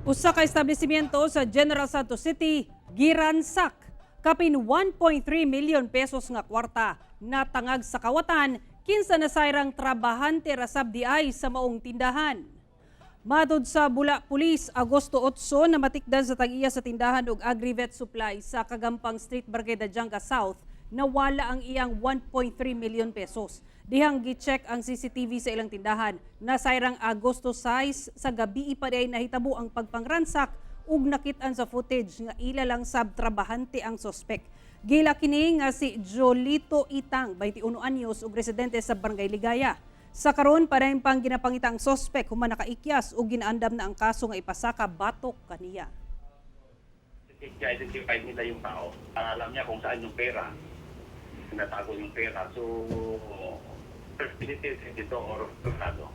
Usa ka establishmento sa General Santos City giransak. Kapin 1.3 million pesos nga kwarta natangag sa kawatan kinsa nasayrang trabahante ra sab diay sa maong tindahan. Matod sa Bula Police, Agosto 8, namatikdan sa tag-iya sa tindahan og Agrivet Supply sa Kagampang Street, Barangay Dadiangas South, nawala ang iyang 1.3 million pesos. Dihang gi-check ang CCTV sa ilang tindahan. Nasayrang Agosto 6 sa gabi pa diay nahitabo ang pagpangransak ug nakit-an sa footage nga ila lang sab trabahante ang sospek. Gila kini nga si Jolito Itang, 21 anyos ug residente sa Barangay Ligaya. Sa karon, padayon pang ginapangita ang sospek human nakaikyas ug ginaandam na ang kaso nga ipasaka batok kaniya. Identify nila yung tao. Para alam niya kung saan yung pera. Tinatago yung pera. So, dito or Prado.